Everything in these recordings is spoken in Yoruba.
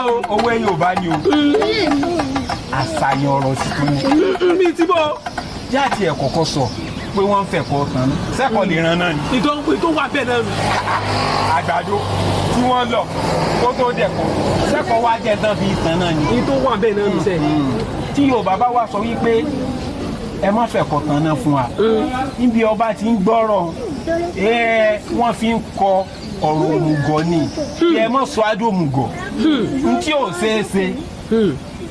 o. Owó Yorùbá ni o, àṣàyàn ọ̀rọ̀ sí tún ni. Mi ti bọ̀. Jáàtì ẹ̀ kọ́kọ́ sọ pé wọ́n ń fẹ̀kọ́ tán sẹ́kọ̀ọ́ lè ran náà ni. Ìtọ́ wà bẹ́ẹ̀ náà nù. Àgbàdo tí wọ́n lọ kó tó dẹ̀kọ́, sẹ́kọ̀ọ́ wá jẹ́ tán fi tán náà ni. Ìtọ́ wà bẹ́ẹ̀ náà nù sẹ́ẹ̀. Tí Yorùbá bá wà sọ wípé ẹ má fẹ̀kọ́ tán náà fún wa, níbi ọba ti ń gbọ́rọ̀ ẹ, wọ́n fi ń kọ ọ̀rọ̀ òmùgọ̀ ni. Ẹ má sọ adó òmùgọ̀ n tí ò ṣeé ṣe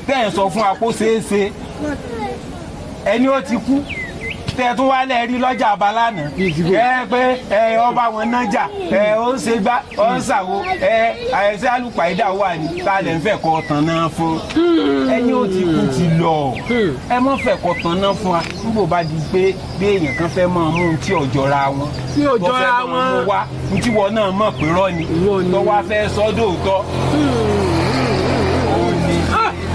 tẹ́ ẹ̀ sọ fún wa kó ṣeé ṣe. Ẹni ó ti kú tẹ́ ẹ tún wá lẹ́ẹ̀rí lọ́jà abalánà, ẹ pé ẹ ọba wọn nájà, ẹ ó ń ṣe gbá, ó ń ṣàwo, ẹ àìsí àlùpàídà wà ní tá a lè ń fẹ́ kọ́ tán náà fún. Ẹni ó ti kú ti lọ, ẹ mọ́ fẹ́ kọ́ tán náà fún wa. Nígbò bá di pé bí èèyàn kan fẹ́ máa mú un tí ò jọra wọn, Tí ò tó fẹ́ jọra máa mú wọn. wá ní tí wọn náà mọ̀ pé rọ́ ni, Irọ́ ni. tó wá fẹ́ sọ́dọ̀ òótọ́, ó ní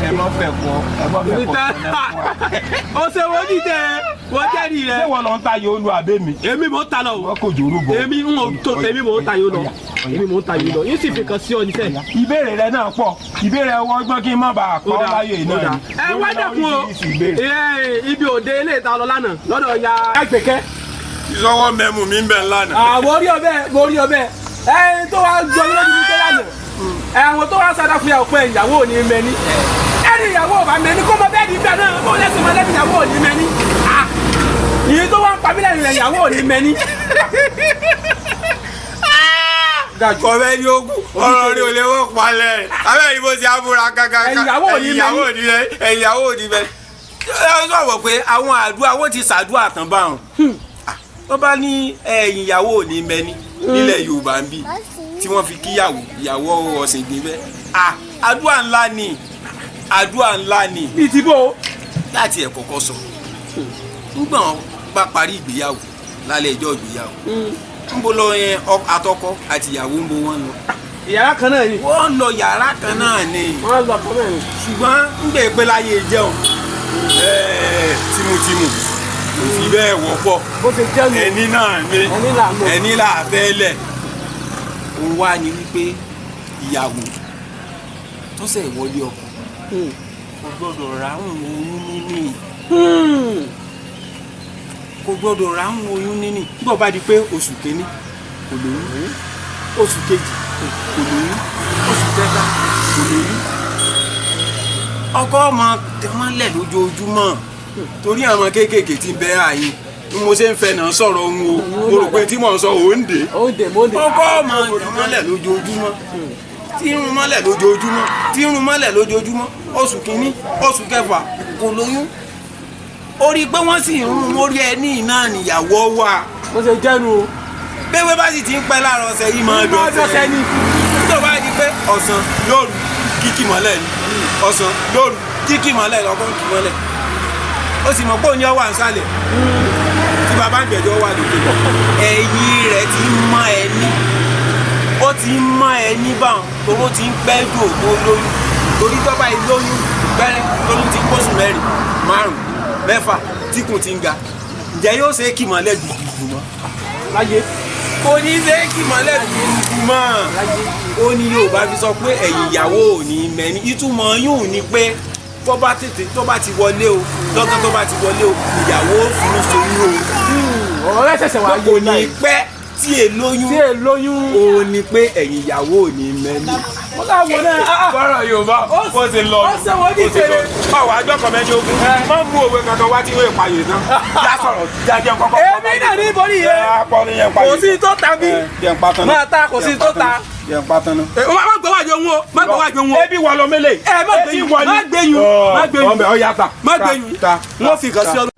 ẹ mọ́ fẹ́ kọ́, ẹ mọ́ fẹ́ kọ́ tán náà fún wa. Ó ṣe wọ́n ní tẹ wọ́n jẹ́rìí rẹ. Ṣé wọ́n lọ ń ta yóò lu àbẹ́ mi? Èmi mò ń ta lọ o. Wọ́n kò jòrú bọ̀. Èmi ń wò tó, èmi mò ń ta yóò lọ, èmi mò ń ta yóò lọ, yín sì fi kan sí ọ níṣẹ́. Ìbéèrè rẹ náà pọ̀, ìbéèrè ọwọ́ gbọ́n kí n má bàa pa ọ́ láyè náà ni. Ẹ wá dẹkun o. Oríṣiríṣi ìbéèrè. Ẹ, ibi òde ilé ìta lọ lánàá lọ́dọ̀ ya Àgbẹ̀kẹ́. Ìsọwọ́ mẹ́mú mi ń bẹ̀ lánàá. Àwọn orí ọbẹ̀, mo rí ọbẹ̀ ẹ tó wá jọ mí lójú wípé lánàá ẹ̀wọ̀n tó wá sádà fún yàwó pé ìyàwó ò ní mẹ́ni, ẹni ìyàwó ò bá mẹ́ni kó mọ bẹ́ẹ̀ ní bẹ́ẹ̀ náà, kó lẹ́sìn mọ́ lẹ́bi ìyàwó ò ní mẹ́ni. Ìyẹn tó wá ń pa mí lẹ́nu rẹ̀, ìyàwó ò ní mẹ́ni. Kọ̀ọ̀bẹ ní ogún ọ̀rọ̀ rẹ̀ ò lè wọ́n palẹ̀ abẹ́ ìbò ti abúra kankan. Ẹ̀yàwó ò ní mẹ́ni. Ẹ̀yàwó ò ní mẹ́ni, ẹ̀yàwó ò ní mẹ́ni. Ẹ sọ̀rọ̀ pé àwọn àdúrà wọ́n ti ṣàdúrà tán báwọn. Wọ́n bá ní ẹ̀yìn ìyàwó ò ní mẹ́ni nílẹ̀ Yorùbá ń bì tí wọ́n fi kíyàwó ìyàwó ọ̀sìn gbé bẹ́ẹ̀. Àdúrà ńlá ni, àdúrà ńlá ni. Bíi ti bó? Láti ẹ̀ kọ́kọ́ sọ, nígbà wọn bá parí ìgbéyàwó lálẹ́ ìjọ ìgbéyàwó, ń bo lọ yẹn, àtọkọ àti ìyàwó, ń bo wọn lọ? Ìyàrá kan náà ni. Wọ́n lọ yàrá kan náà ni. Wọ́n lọ kan náà ni. Ṣùgbọ́n ń gbé pé láyé jẹun tìmùtìmù kò fi bẹ́ẹ̀ wọ́pọ̀. Bó ṣe jẹ́ nu. Ẹni náà ni. Ẹni là ń lò. Ẹni là bẹ́ẹ̀lẹ̀. Òun wá ní wípé ìyàwó tó ṣẹ̀ wọlé ọkọ kò gbọ́dọ̀ ráhùn oyún níní, kò gbọ́dọ̀ ráhùn oyún níní. Nígbà bá di pé oṣù kínní kò lóyún, oṣù kejì kò lóyún, oṣù kẹta kò lóyún, ọkọ ọmọ tẹmọ́lẹ̀ lójoojúmọ́ torí àwọn kéékèèké tí ń bẹ àyìn bí mo ṣe ń fẹ́ náà sọ̀rọ̀ òun o, mo rò pé tí mò ń sọ òun dé. Ó dè mọ́ dè. Ọkọ ọmọ tẹmọ́lẹ̀ lójoojúmọ́, tí ń rún mọ́lẹ̀ lójoojúmọ́, tí ń rún mọ́lẹ̀ lójoojúmọ́, oṣù kínní, oṣù kẹfà kò lóyún, ó rí i pé wọ́n sì ń rún mórí ẹ ní iná níyàwó wa. Bó ṣe jẹ́ nu o. Bẹ́ẹ̀ bá sì ti ń pẹ́ láàárọ̀ ọ̀sẹ̀ yìí máa Dọ̀sẹ̀ ni. Tó bá di pé ọ̀sán lóru kíkì mọ́lẹ̀ ni, ọ̀sán lóru kíkì mọ́lẹ̀, lọ́kọ́ kì mọ́lẹ̀, ó sì mọ̀ pé òun yóò wà nísàlẹ̀ tí bàbá ń gbẹ̀jọ́ wà lókè, ẹ̀yìn rẹ̀ ti ń mọ́ ẹni, ó ti ń mọ́ ẹni báwọn, toró ti ń pẹ́ jù tó lóyún, torí tọ́ba yìí lóyún pẹ́rẹ́, lóyún ti ń pósù 4, 5, 6, tíkùn ti ń ga, ǹjẹ́ yóò ṣe é kì mọ́lẹ̀ gbùgbùgbù mọ́? Láyé. Kò ní ṣe é kì mọ́lẹ̀ gbùgbùgbù mọ́. Ó ní Yorùbá fi sọ pé ẹ̀yìn ìyàwó ò ní mẹ́ni. Ìtumọ̀ yóò ní pé tó bá tètè, tó bá ti wọlé o, lọ́gán tó bá ti wọlé o, ìyàwó fún soyún o. Ọ̀rọ̀ rẹ̀ ṣẹ̀ṣẹ̀ wá Kò ní pẹ́ tí è lóyún. Tí è lóyún. Ó ní pé ẹ̀yìn ìyàwó ò ní mẹ́ni. Mo ká wò náà. Bọ́rọ̀ Yorùbá bó ti lọ. Ó ṣe wọ́n ní ìṣeré. Báwo àjọ kan mẹ́ni ogun má mú òwe kankan wá tí wọ́n ìpààyè tán, já sọ̀rọ̀ já jẹun kọ́kọ́. Èmi náà ní ìbọn nìyẹn. Akọrin yẹn pààyè. Kò sí tó ta bí. Jẹun pátán náà. Máa ta, kò sí tó ta. Jẹun pátán náà. Ẹ, má gbé wájú òun o, má gbé wájú òun o. Ebi wọ lọ mele. Ẹ má gbé yùn, má gbé yùn, má gbé yùn. Ọmọ ẹ ọya ta. Má gbé yùn. Ta. Wọ́n fi kan sí ọ.